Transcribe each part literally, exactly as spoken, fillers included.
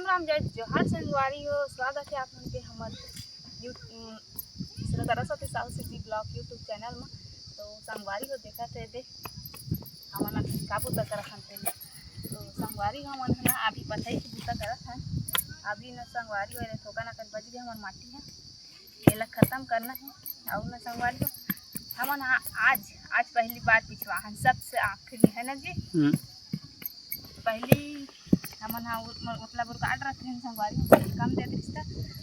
राम जय जोहार संगवारी हो, स्वागत है आप मन के हमर you-, um, Sardara Sati Sahu city blog YouTube channel में। तो संगवारी हो, देखत हे दे हमन अभी का बूता करत हन तेन। तो संगवारी हो, हमन ह ना अभी पथई के बूता करत हन। अभी न संगवारी हो, एदे थोकन अकन बच गे हमर माटी ह, एला खत्म करना है। अउ न संगवारी हो, हमन ह आज, आज पहली बार पिछवा हन, सबसे आखिरी है ना जी। हम्म। पहली हमन ह उ-, म-, मतलब उरकाट रथे संगवारी हो, कम दे दिस त,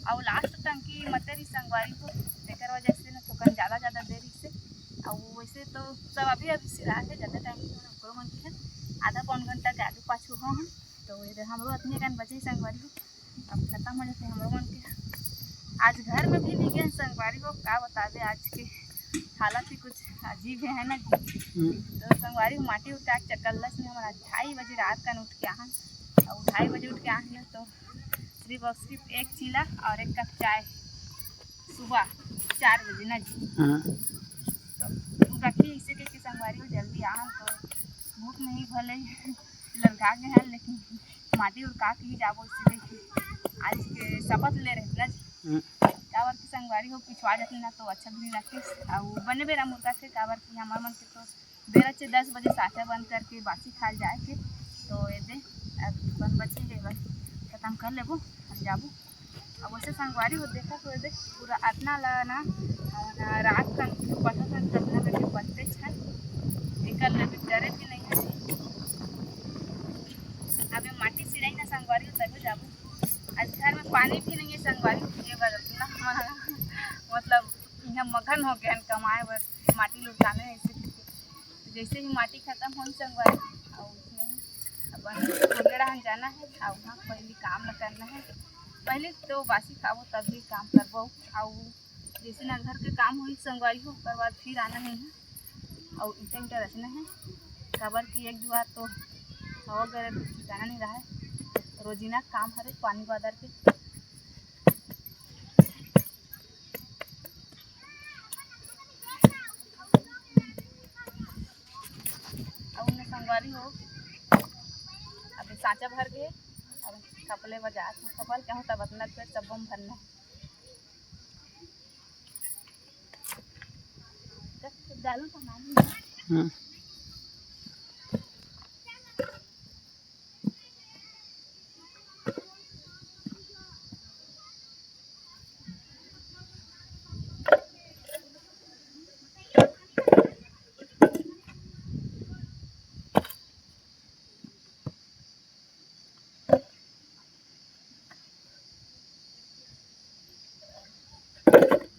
अउ लास्ट टंकी मते रही संगवारी हो, तेकर वजह से न थोकन ज़्यादा ज़्यादा दे रहिस हे। अउ वैसे तो सब अभी अभी सिरा के ज़्यादा टाइम नहीं होना, ओकरो मन के है आधा पौन घंटा के आगू पाछू हो हम। तो ये हमरो अतने कन बचे संगवारी हो, अब खत्म हो जाते हमरो मन के। आज घर में भी नहीं गए संगवारी हो, का बतावे आज के हालत ही कुछ अजीब है, है ना जी। हम्म। तो संगवारी हो, माटी उठा के चकल्लस में हमारा ढाई बजे रात का उठ के आहन, और ढाई बजे उठ के आहन ना, तो सिर्फ और सिर्फ एक चीला और एक कप चाय सुबह चार बजे ना जी। हाँ। तो रखी इसे के, के संगवारी हो जल्दी आहन, तो भूख नहीं भले ललका के है, लेकिन माटी उरका के ही जाबो, इसलिए कि आज के शपथ ले रहे ना जी। हम्म। काबर की संगवारी हो पिछवा जाती ना तो अच्छा भी नहीं लगती। अउ बने बेरा मुर्गा थे, काबर की हमार मन के तो बेरा चे दस बजे साँचा बंद करके बासी खाल जाए के। तो ये दे अब बन बचे है, बस खत्म कर लेबो, हम जाबो। अब वैसे संगवारी हो देखा तो ये दे पूरा अतना ला ना, ना रात कन पता कन कतना करके पत्ते छन, एकर ले भी डरे भी नहीं है। अबे माटी सिराई ना संगवारी हो तभी जाबो। आज घर में पानी भी नहीं है संगवारी हो पिए बर, इतना मतलब यहाँ मगन हो गए हैं कमाए बर, माटी लुटाने ऐसे। जैसे ही माटी खत्म हो संगवारी, और उसमें अपन कोगेड़ा हम जाना है, और वहाँ पहले काम न करना है। पहले तो बासी खाबो तभी काम करबो, और जैसे ना घर के काम होई संगवारी हो, ओकर बाद फिर आना है यहाँ, और ईंटा ईंटा रचना है, काबर कि एक दुआर तो हवा गरम के ठिकाना नहीं रहा है। रोजीना काम हरे पानी बादर के। अब उन्हें संगवारी हो, अभी साँचा भर गए, अब खपले बजा, खपल क्या होता बतना पेट सब भरना है। हम्म।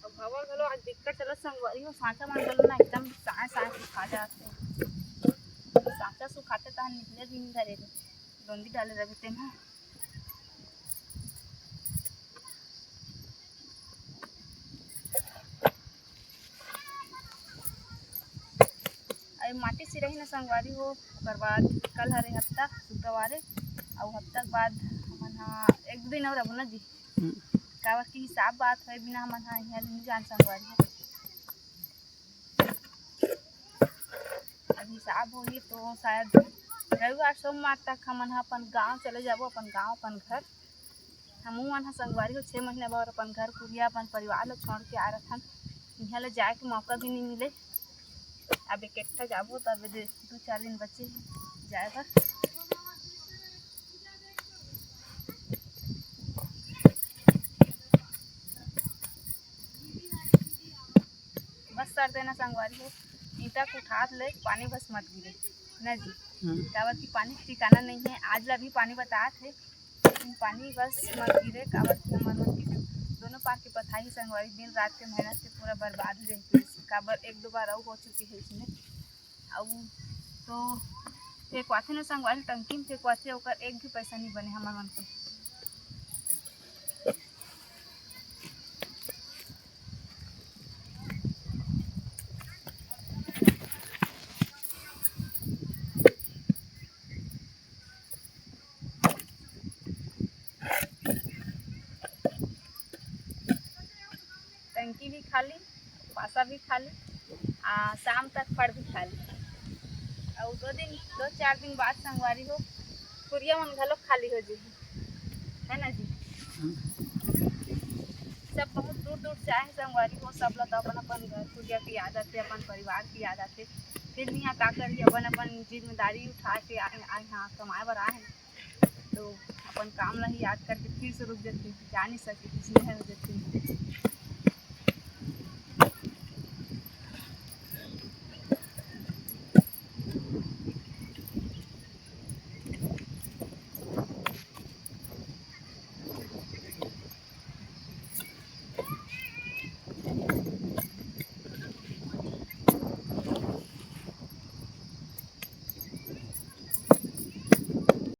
अब हवा घलो आज दिक्कत चलत संगवारी हो, साँचा मन घलो ना एकदम साँय साँय सुखा जात हे। साँचा सुखाते तहन निकले भी नहीं धरे रे, डोंडी डाले रहे तेन ह। अरे माटी सिराही ना संगवारी हो, ओकर बाद कल हरे हफ्ता शुक्रवार हे, अउ हफ्ता के बाद हमन ह एक दो दिन और रबो ना जी। हम्म। काबर कि हिसाब बात होए बिना हमन ह इहाँ ले नइ जान संगवारी हो। अब हिसाब होही तो शायद रविवार सोमवार तक हमन ह अपन गांव चले जाबो, अपन गांव अपन घर। हमू मन ह संगवारी हो छह महीना बर अपन घर कुरिया अपन परिवार ल छोड़ के आ रथन। इहाँ ले जाए के मौका भी नहीं मिले। अब एक एकठा जाबो, तब दे दू चार दिन बचे हे जाए बर। बस सर देना संगवारी हो, ईंटा के उठात ले पानी बस मत गिरे ना जी। हम्म। काबर कि पानी के ठिकाना नहीं है। आज ला भी पानी बतात है, लेकिन पानी बस मत गिरे, काबर कि हमर मन के जो दोनों पार के पथाई संगवारी दिन रात के मेहनत से पूरा बर्बाद ही रहिस। काबर एक दो बार अउ हो चुके है इसमें। अउ तो फेंकवाथे न संगवारी, टंकी में फेंकवाथे, ओकर एक भी पैसा नहीं बने हमर मन के। टंकी भी खाली, पासा भी खाली, आ शाम तक फड़ भी खाली। अउ दो दिन, दो चार दिन बाद संगवारी हो, कुरिया मन घलो खाली हो जही। है ना जी? सब बहुत दूर दूर से आए हैं संगवारी हो, सब ला तो अपन अपन घर कुरिया की याद आथे, अपन परिवार की याद आथे। फिर भी यहाँ का करी, अपन अपन जिम्मेदारी उठा के आए, आए यहाँ कमाए बर आए हैं, तो अपन काम ला ही याद करके फिर से रुक जाते, जा नहीं सके, कुछ नहीं हो जाते।